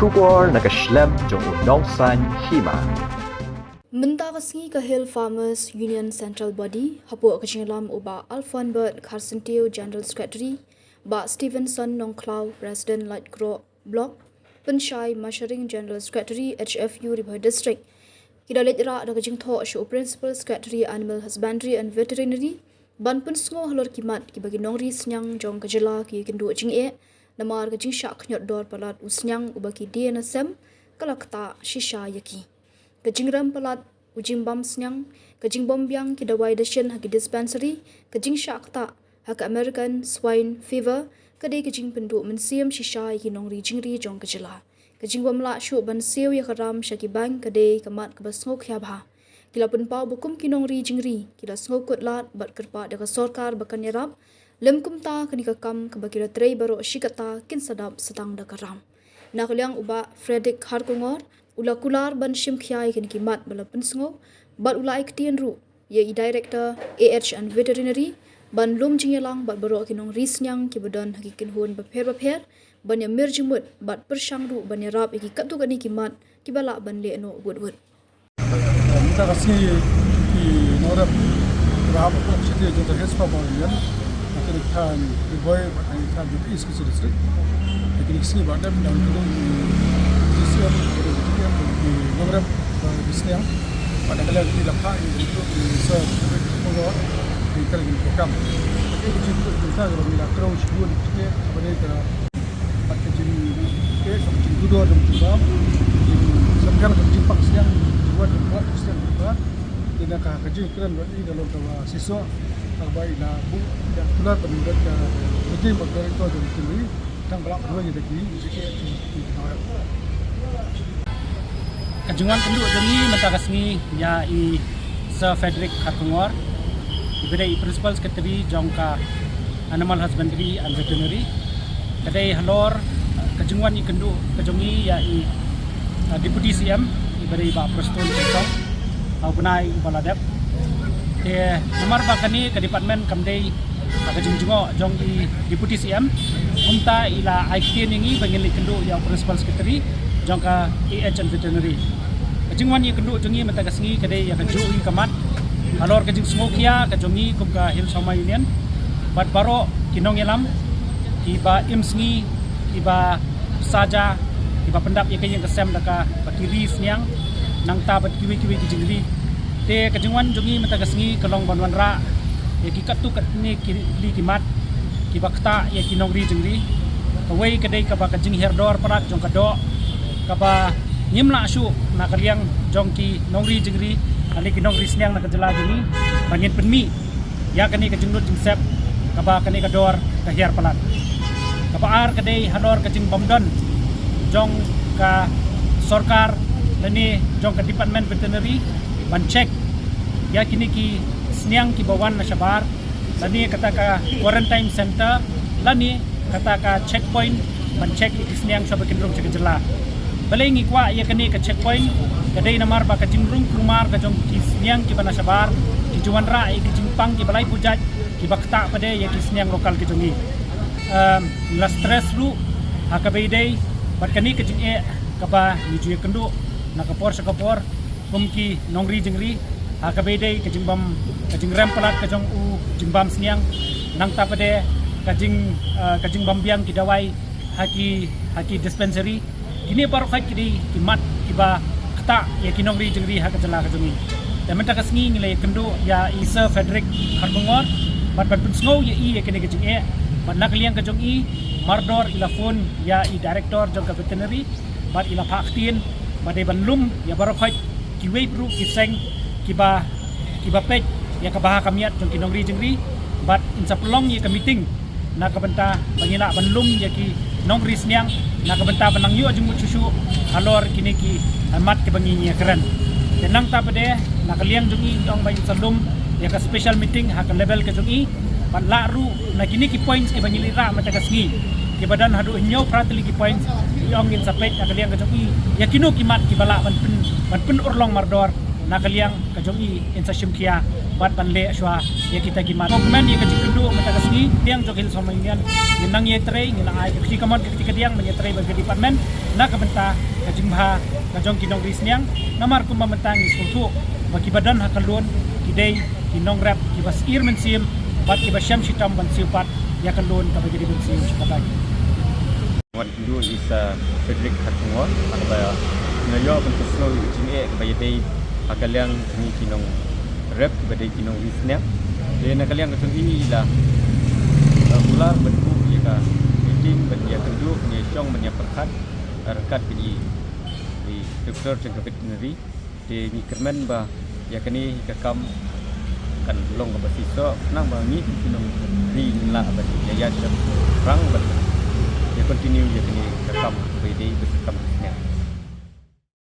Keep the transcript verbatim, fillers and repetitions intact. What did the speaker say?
Khubor na ka shlem jong u nongsaiñ hima. Mynta ka sngi ka Hill Farmers Union Central Body, hapoh ka jingïalam u Bah Alfonbert Kharsyntiew, General Secretary, Bah Stevenson Nongkhlaw, President Laitkroh Block, Pynshai Masharing, General Secretary, H F U Ri Bhoi District, ki da leit rah da ka jingthoh sha u Principal Secretary Animal Husbandry and Veterinary, ban pynsngew halor ki mat kiba ki nongri sniang jong ka jylla ki ïakynduh jingeh namar ka jingshah khñiot dor palat u sniang uba ki die na sem ka la ktah shisha ïa ki. Ka jingrem palat u jingbam sniang, ka jingbym biang ki dawai dashin ha ki dispensary, ka jingshah ktah ha ka American Swine Fever ka dei ka jingpynduh mynsiem shisha ïa ki nongri jingri jong ka jylla. Ka jingbym lah shuh ban siew ïa ka ram sha ki bank ka dei ka mat kaba sngewkhia bha. Ki la pynpaw ba kum ki nongri jingri ki la sngewkut lad bad kyrpad ïa ka sorkar ba kan ïarap. Lym kumta, kane ka kam kaba ki la trei baroh shi katta kin sa dap sa tang da ka ram. Na ka liang u Bah Frederick Kharkongor u la kular ban shim khia ïa kine ki mat ba la pynsngew bad u la ai ktien ruh ïa i Director A H and Veterinary ban lum jingïalang bad baroh ki nongri sniang kiba don ha ki kynhun bapher bapher ban ïamir jingmut bad pyrshang ruh ban ïarap ïa ki katto katne ki mat kiba lah ban leh noh wut wut. Mynta ka sngi ki nongrep ba hap hapoh ka shatei jong ka Hills Farmers Union, ha kine ki thaiñ Ri Bhoi bad ha kine ki thaiñ jong ka East Khasi District, ha kine ki sngi ba dep, dang kynduh ïa u D C M, ïa u D C M, ïa ki nongrep ba ki sniang, bad ha ka liang ki la phah ïa u Sir Frederick Kharkongor, ïa kane ka kam. Ka jingkynduh jong ka kaba ngi la kdew shibun, kaba dei ka Bad ka jingkit, ka jingkudor jong u jingbam, ka jingsngewthuh jong u jingpang sniang, jingwan jingpang sniang jingpang. Te na ka, ka jingkren bad i da long kaba shisha, kaba i la buh, i da kular ban buh ka meeting bad director jong u jingbam, tang ba la pynlong ïa ki, ki, ki, ki, Ka jingwan kynduh jong ngi mynta ka sngi ïa i Sir Frederick Kharkongor, iba dei i Principal Secretary jong ka Animal Husbandry and Veterinary. Ka dei halor, uh, ka jingwan ïakynduh ka jong ngi ïa i, uh, Deputy C M, iba dei Bah Prestone Tynsong, ha u bnai uba la dep. Te namar ba kane ka department kam dei ha ka jingjngoh jong i Deputy C M, kumta i la ai ktien ïa ngi ba ngin leit kynduh ïa u Principal Secretary jong ka A H and Veterinary. Ka jingwan ïakynduh jong ngi mynta ka sngi ka dei ïa kajuh ïa ka mat halor ka jingsngewkhia ka jong ngi kum ka Hills Farmers Union bad baroh ki nongïalam kiba im sngi, kiba saja, kiba pyndap ïa ka ïing ka sem da kaba ki ri sniang, nangta bad kiwei kiwei ki jingri. Te ka jingwan jong ngi mynta ka sngi ka long ban wanrah ïa ki katto katne ki, li ki mat kiba ktah ïa ki nongri jingri. Kawei ka dei kaba ka jinghiar dor palat jong ka doh, kaba ngim lah shuh na ka liang jong ki nongri jingri, lane ki nongri sniang na ka jylla jong ngi, ba ngin pynmih ïa kane ka jinglut jingsep kaba kane ka dor ka hiar palat. Kaba ar ka dei halor ka jingbym don jong ka sorkar lane jong ka Department Veterinary ban check ïa kine ki sniang kiba wan na shabar, lane kata ka quarantine center, lane kata ka checkpoint ban check ïa ki sniang shuwa ba kin rung sha ka jylla. Balei ngi kwah ïa kane ka checkpoint? Ka dei namar ba ka jingrung kulmar ka jong ki sniang kiba na shabar ki ju wanrah ïa ki jingpang kiba lai pujat kiba ktah pat de ïa ki sniang lokal ki jong ngi. Em, la stress ruh ha kaba ïadei bad kane ka jingeh kaba ngi ju ïakynduh na ka por sha ka por kum ki nongri jingri, ha kaba ïadei ka jingbam, ka jingrem palat ka jong u jingbam sniang, nangta pat de ka jing, eh, ka jingbam biang ki dawai ha ki, ha ki dispensary. Kine baroh khoit ki dei ki mat kiba ktah ïa ki nongri jingri ha ka jylla ka jong ngi. Te mynta ka sngi ngi la ïakynduh ïa i Sir Frederick Kharkongor bad ban pynsngew ïa i ïa kine ka jingeh, bad na ka liang ka jong i mardor i la phone ïa i director jong ka veterinary bad i la phah ktien ba dei ban lum ïa baroh khoit kiwei ruh ki seng kiba, kiba peit ïa ka bha ka miat jong ki nongri jingri, bad in sa pynlong ïa ka meeting na ka bynta ba ngin lah ban lum ïa ki nongri sniang na ka bynta ban nang ïoh jingmut shuh shuh halor kine ki, eh, mat kiba ngi ïakren. Te nangta pat de na ka liang jong i ngi ong ba in sa lum ïa ka special meeting ha ka level ka jong i, bad lah ruh na kine ki points kiba ngi leit rah mynta ka sngi, kiba don haduh hynñiew phra tylli ki points, i ong in sa peit na ka liang ka jong i ïa kino ki mat kiba lah ban pyn, ban pynurlong mardor na ka liang ka jong i, in sa shim khia bad ban leh shuwa ïa kita ki mat. Kmen ïa ka jingkynduh mynta ka sngi, biang jong Hillsong Union, ngi nang ïa trei, ngi la ai ka khri kamon ka kti ka diang ban ïa trei bad ka department na ka bynta ka jingbha ka jong ki nongri sniang. Namar kumba mynta ngi sngewthuh ba kiba don ha ka loan ki dei ki nongrep kiba sir mynsiem bad kiba shem shitom ban siew pat ïa ka loan kaba ïadei ban siew shi katai. Wat kynduh ïa i Sir Frederick Kharkongor, ha kaba nga ïoh ban pynsngew ïa ka jingeh kaba ïadei ha ka liang jong ngi ki nongrep kiba dei ki nongri sniang. Te na ka liang ka jong i la, eh, kular ban buh ïa ka meeting ban ïa kynduh, ban ïa shong, ban ïa pyrkhat, eh, ryngkat bad i, i doktor jong ka veterinary. Te ngi kyrmen ba ïa kane ka kam kan long kaba shisha, khnang ba ngi kum ki nongri ngin lah ban ïa ïaid shaphrang ban ïa continue ïa kane ka kam kaba ïadei bad ka kam sniang.